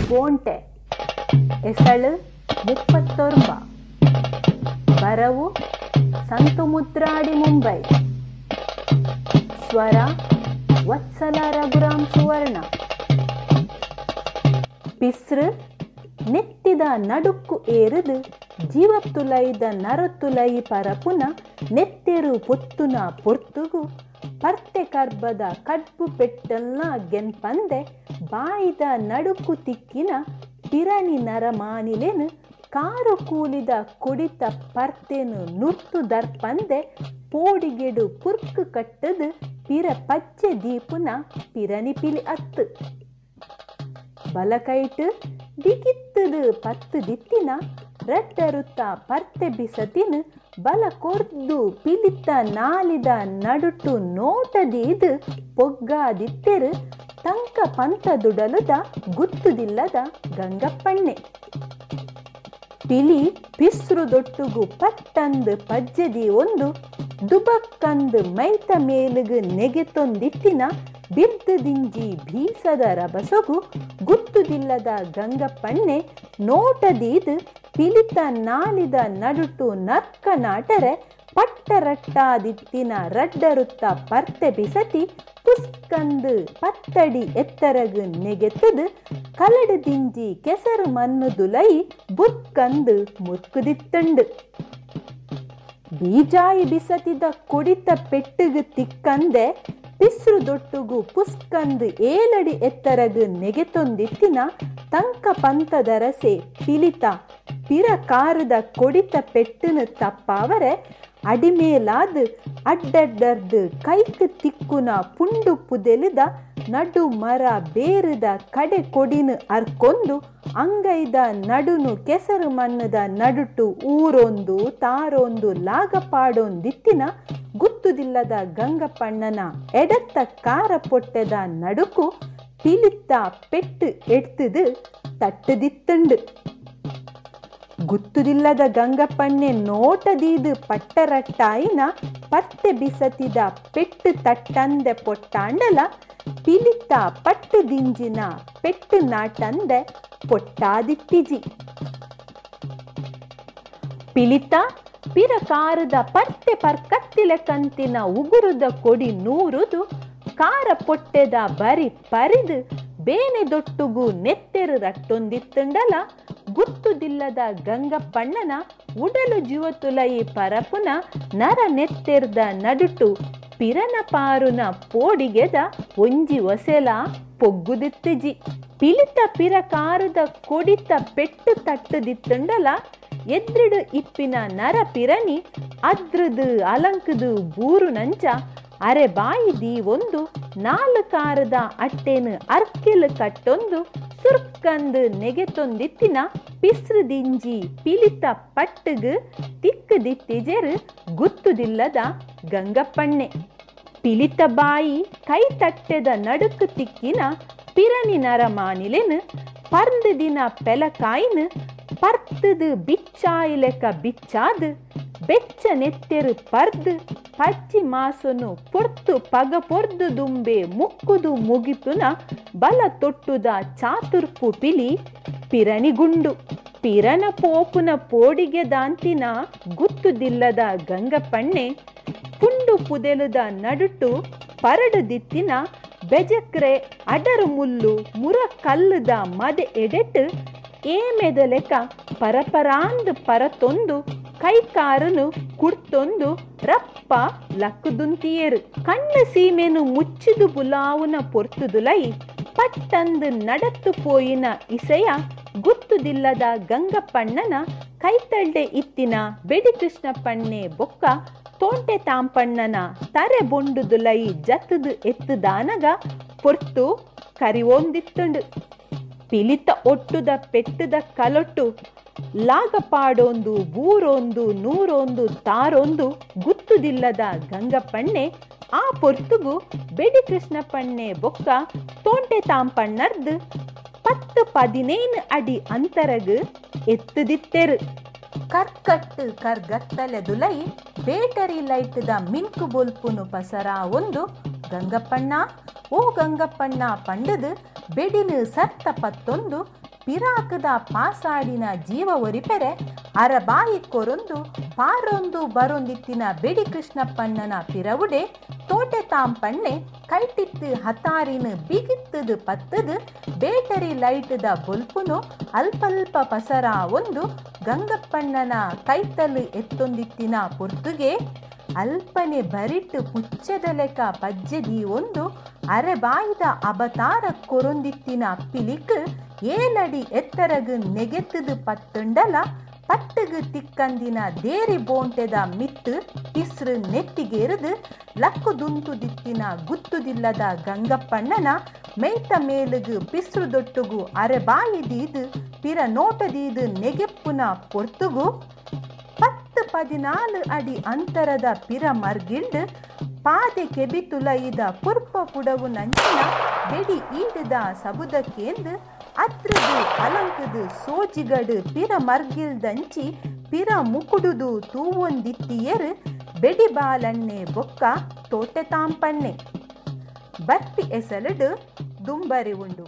ಬೋಂಟೆ ಎಸಳು 39 ಬರವು ಸಂತು ಮುದ್ರಾಡಿ ಮುಂಬೈ. ಸ್ವರ ವತ್ಸಲ ರಘುರಾಮ್ ಸುವರ್ಣ. ಪಿಸ್ರು ನೆತ್ತಿದ ನಡುಕ್ಕು ಏರಿದು ಜೀವತ್ತುಲೈದ ನರತುಲೈ ಪರಪುನ ನೆತ್ತೆರು ಪೊತ್ತುನ ಪೊರ್ತುಗು ಪರ್ತೆ ಕರ್ಬದ ಕಡ್ಬು ಪೆಟ್ಟಲ್ನ ಗೆನ್ಪಂದೆ ಬಾಯಿದ ನಡುಕು ತಿಕ್ಕಿನ ಪಿರಣಿ ನರಮಾನಿಲೆನು ಕಾರು ಕೂಲಿದ ಕೊಡಿತ ಪರ್ತೆನು ನುರ್ತು ದರ್ಪಂದೆ ಪೋಡಿಗೆಡು ಪುರ್ಕು ಕಟ್ಟದು ಪಿರ ಪಚ್ಚೆ ದೀಪುನ ಪಿರಣಿ ಪಿಲಿ ಅತ್ತು. ಬಲಕೈಟು ದಿಗಿತ್ತದು ಪತ್ತು ದಿತ್ತಿನ ರಡ್ಡರುತ್ತ ಪರ್ತೆ ಬಿಸತಿನ ಬಲ ಕೊರ್ದು ಪಿಲಿತ ನಾಲಿದ ನಡುಟು ನೋಟದೀದು ಪೊಗ್ಗಾದಿತ್ತೆರು ತಂಕ ಪಂತದುಡಲುದ ಗುತ್ತುದಿಲ್ಲದ ಗಂಗಪ್ಪಣ್ಣೆ. ಪಿಲಿ ಪಿಸ್ರು ದೊಟ್ಟುಗು ಪಟ್ಟಂದು ಪಜ್ಜದಿ ಒಂದು ದುಬಕ್ಕಂದು ಮೈತ ಮೇಲುಗು ನೆಗೆತೊಂದಿತ್ತಿನ ಬಿರ್ದುದಿಂಜಿ ಭೀಸದ ರಭಸಗು ಗುತ್ತುದಿಲ್ಲದ ಗಂಗಪ್ಪಣ್ಣೆ ನೋಟದೀದು ಪಿಲಿತ ನಾಲಿದ ನಡುಟು ನರ್ಕ ನಾಟರೆ ಪಟ್ಟರಟ್ಟಾದಿತ್ತಿನ ರಡ್ಡರುತ್ತ ಪರ್ತೆ ಬಿಸತಿ ಪುಸ್ಕಂದು ಪತ್ತಡಿ ಎತ್ತರಗು ನೆಗೆತ್ತದು ಕಲಡು ದಿಂಜಿ ಕೆಸರು ಮಣ್ಣು ದುಲೈ ಬುರ್ಕಂದು ಮುರ್ಕುದಿತ್ತಂಡು. ಬೀಜಾಯಿ ಬಿಸತಿದ ಕೊಡಿತ ಪೆಟ್ಟುಗು ತಿಕ್ಕಂದೆ ಪಿಸ್ರು ದೊಟ್ಟುಗು ಪುಸ್ಕಂದು ಏಲಡಿ ಎತ್ತರಗು ನೆಗೆತೊಂದಿತ್ತಿನ ತಂಕ ಪಂತದರಸೆ ಪಿಲಿತ ಪಿರ ಕಾರದ ಕೊಡಿತ ಪೆಟ್ಟುನು ತಪ್ಪಾವರೆ ಅಡಿಮೇಲಾದು ಅಡ್ಡಡ್ಡರ್ದು ಕೈಕ್ ತಿಕ್ಕುನ ಪುಂಡು ಪುದೆಲಿದ ನಡು ಮರ ಬೇರುದ ಕಡೆ ಕೊಡಿನು ಅರ್ಕೊಂದು ಅಂಗೈದ ನಡುನು ಕೆಸರು ಮಣ್ಣದ ನಡುಟು ಊರೊಂದು ತಾರೊಂದು ಲಾಗಪಾಡೊಂದಿತ್ತಿನ ಗುತ್ತುದಿಲ್ಲದ ಗಂಗಪ್ಪಣ್ಣನ ಎಡತ್ತ ಕಾರ ಪೊಟ್ಟೆದ ನಡುಕು ಪಿಲಿತ್ತ ಪೆಟ್ಟು ಎಡ್ತದು ತಟ್ಟುದಿತ್ತಂಡು. ಗುತ್ತುದಿಲ್ಲದ ಗಂಗಪ್ಪಣ್ಣೆ ನೋಟದೀದು ಪಟ್ಟರಟ್ಟಾಯಿನ ಪತ್ತೆ ಬಿಸತಿದ ಪೆಟ್ಟು ತಟ್ಟಂದೆ ಪೊಟ್ಟಾಂಡಲ ಪಿಲಿತ್ತ ಪಟ್ಟು ದಿಂಜಿನ ಪೆಟ್ಟು ನಾಟಂದೆ ಪೊಟ್ಟಾದಿಟ್ಟಿಜಿ. ಪಿಲಿತ ಪಿರಕಾರದ ಪರ್ತೆ ಪರ್ಕತ್ತಿಲ ಕಂತಿನ ಉಗುರುದ ಕೊಡಿ ನೂರುದು ಕಾರ ಪೊಟ್ಟೆದ ಬರಿ ಪರಿದು ಬೇನೆ ದೊಟ್ಟುಗು ನೆತ್ತೆರು ರಟ್ಟೊಂದಿತ್ತಂಡಲ ಗುತ್ತುದಿಲ್ಲದ ಗಂಗಪ್ಪಣ್ಣನ ಉಡಲು ಜೀವತುಲೈ ಪರಪುನ ನರ ನೆತ್ತೆರ್ದ ನಡುಟು ಪಿರನ ಪಾರುನ ಪೋಡಿಗೆದ ಒಂಜಿ ಒಸೆಲ ಪೊಗ್ಗುದಿತ್ತಿಜಿ. ಪಿಲಿತ ಪಿರಕಾರದ ಕೊಡಿತ ಪೆಟ್ಟು ತಟ್ಟುದಿತ್ತಂಡಲ ಎದ್ರಿಡು ಇಪ್ಪಿನ ನರ ಪಿರನಿ ಅದ್ರದು ಅಲಂಕದು ಬೂರು ನಂಚ ಅರೆ ಬಾಯಿ ದೀ ಒಂದು ನಾಲು ಕಾರದ ಅಟ್ಟೆನು ಅರ್ಕೆಲು ಕಟ್ಟೊಂದು ಸುರ್ಕಂದು ನೆಗೆತೊಂದಿತ್ತಿನ ಪಿಸ್ರುದಿಂಜಿ ಪಿಲಿತ ಪಟ್ಟುಗು ತಿಕ್ಕುದಿತ್ತಿಜೆರು ಗುತ್ತುದಿಲ್ಲದ ಗಂಗಪ್ಪಣ್ಣೆ. ಪಿಲಿತ ಬಾಯಿ ಕೈ ತಟ್ಟೆದ ನಡುಕು ತಿಕ್ಕಿನ ಪಿರನಿ ನರಮಾನಿಲೆನು ಪರ್ಂದು ದಿನ ಪೆಲಕಾಯಿನು ಪರ್ತದು ಬಿಚ್ಚಾಯಿಲೆಕ ಬಿಚ್ಚಾದು ಬೆಚ್ಚ ನೆತ್ತೆರು ಪರ್ದು ಪಚ್ಚಿ ಮಾಸುನು ಪೊರ್ತು ಪಗ ಪೊರ್ದು ದುಂಬೆ ಮುಕ್ಕುದು ಮುಗಿಪುನ ಬಲ ತೊಟ್ಟುದ ಚಾತುರ್ಪು ಪಿಲಿ ಪಿರನಿಗುಂಡು. ಪಿರನ ಪೋಪುನ ಪೋಡಿಗೆ ದಾಂತಿನ ಗುತ್ತುದಿಲ್ಲದ ಗಂಗಪ್ಪಣ್ಣೆ ಪುಂಡು ಪುದೆಲುದ ನಡುಟು ಪರಡುದಿತ್ತಿನ ಬೆಜಕ್ರೆ ಅಡರು ಮುಲ್ಲು ಮುರ ಕಲ್ಲುದ ಮದೆ ಎಡೆಟ್ಟು ಏಮೆದಲೆಕ ಪರಪರಾಂದು ಪರತೊಂದು ಕೈಕಾರನು ಕುಡ್ತೊಂದು ರಪ್ಪ ಲಕ್ಕುದುಂತಿಯರು. ಕಣ್ಣು ಸೀಮೆನು ಮುಚ್ಚಿದು ಬುಲಾವುನ ಪೊರ್ತುದುಲೈ ಪಟ್ಟಂದು ನಡತ್ತು ಪೋಯಿನ ಇಸೆಯ ಗುತ್ತುದಿಲ್ಲದ ಗಂಗಪ್ಪಣ್ಣನ ಕೈತಳ್ಳೆ ಇತ್ತಿನ ಬೆಡಿ ಕೃಷ್ಣಪ್ಪಣ್ಣೆ ಬೊಕ್ಕ ತೋಂಟೆ ತಾಂಪಣ್ಣನ ತರೆ ಬೊಂಡುದುಲೈ ಜತ್ತದು ಎತ್ತುದಾನಗ ಪೊರ್ತು ಕರಿವೊಂದಿತ್ತುಂಡು. ಪಿಲಿತ ಒಟ್ಟುದ ಪೆಟ್ಟುದ ಕಲೊಟ್ಟು ಲಾಗಪಾಡೊಂದು ಬೂರೊಂದು ನೂರೊಂದು ತಾರೊಂದು ಗುತ್ತುದಿಲ್ಲದ ಗಂಗಪ್ಪಣ್ಣೆ ಆ ಪೊರ್ತುಗು ಬೆಡಿ ಕೃಷ್ಣಪ್ಪಣ್ಣೆ ಬೊಕ್ಕ ತೋಂಟೆ ತಾಂಪಣ್ಣರ್ದು 10 15 ಅಡಿ ಅಂತರಗು ಎತ್ತುದಿತ್ತೆರು. ಕರ್ಕಟ್ಟು ಕರ್ಗತ್ತಲೆ ದುಲೈ ಬೇಟರಿ ಲೈಟ್ದ ಮಿನ್ಕು ಬೊಲ್ಪುನು ಪಸರ ಒಂದು ಗಂಗಪ್ಪಣ್ಣ ಓ ಗಂಗಪ್ಪಣ್ಣ ಪಂಡದು ಬೆಡಿನು ಸರ್ತ ಪತ್ತೊಂದು ಪಿರಾಕ್ದ ಪಾಸಾಡಿನ ಜೀವ ಒರಿಪೆರೆ ಅರಬಾಯಿ ಕೊರೊಂದು ಪಾರೊಂದು ಬರೊಂದಿತ್ತಿನ ಬೆಡಿ ಕೃಷ್ಣಪ್ಪಣ್ಣನ ಪಿರವುಡೆ ತೋಟೆ ತಾಂಪಣ್ಣೆ ಕೈಟಿತ್ತು ಹತಾರಿನ ಬಿಗಿತ್ತದು ಪತ್ತದು ಬೇಟರಿ ಲೈಟ್ದ ಬೊಲ್ಪುನು ಅಲ್ಪಲ್ಪ ಪಸರ ಒಂದು ಗಂಗಪ್ಪಣ್ಣನ ಕೈತಲು ಎತ್ತೊಂದಿತ್ತಿನ ಪೊರ್ತುಗೆ ಅಲ್ಪನೆ ಬರಿಟ್ಟು ಪುಚ್ಚೆದ ಲೆಕ ಪಜ್ಜೆದಿ ಒಂದು ಅರೆಬಾಯಿದ ಅಬತಾರ ಕೊರೊಂದಿತ್ತಿನ ಪಿಲಿಕ್ ಏಲಡಿ ಎತ್ತರಗು ನೆಗೆತ್ತದು ಪತ್ತುಂಡಲ ಪಟ್ಟುಗು ತಿಕ್ಕಂದಿನ ದೇರಿ ಬೋಂಟೆದ ಮಿತ್ತು ಪಿಸ್ರು ನೆತ್ತಿಗೇರಿದು ಲಕ್ಕುದುಂತುದಿತ್ತಿನ ಗುತ್ತುದಿಲ್ಲದ ಗಂಗಪ್ಪಣ್ಣನ ಮೇಯ್ತ ಮೇಲುಗು ಪಿಸ್ರುದೊಟ್ಟುಗು ಅರೆಬಾಯಿದೀದು ಪಿರ ನೋಟದೀದು ನೆಗೆಪ್ಪುನ ಪೊರ್ತುಗು 10 14 ಅಡಿ ಅಂತರದ ಪಿರ ಮರ್ಗಿಲ್ಡ್ ಪಾದೆ ಕೆಬಿತುಲೈದ ಪುರ್ಪ ಪುಡವು ನಂಚಿನ ಬೆಡಿ ಈಡುದ ಸಬುದಕ್ಕೇಂದು ಅತ್ರದು ಅಲಂಕದು ಸೋಜಿಗಡು ಪಿರ ಮರ್ಗಿಲ್ದಂಚಿ ಪಿರ ಮುಕುಡುದು ತೂವೊಂದಿತ್ತಿಯರು ಬೆಡಿ ಬಾಲಣ್ಣೆ ಬೊಕ್ಕ ತೋಟೆ ತಾಂಪಣ್ಣೆ ಬರ್ಪಿ ಎಸಲುಡು ದುಂಬರಿ ಉಂಡು.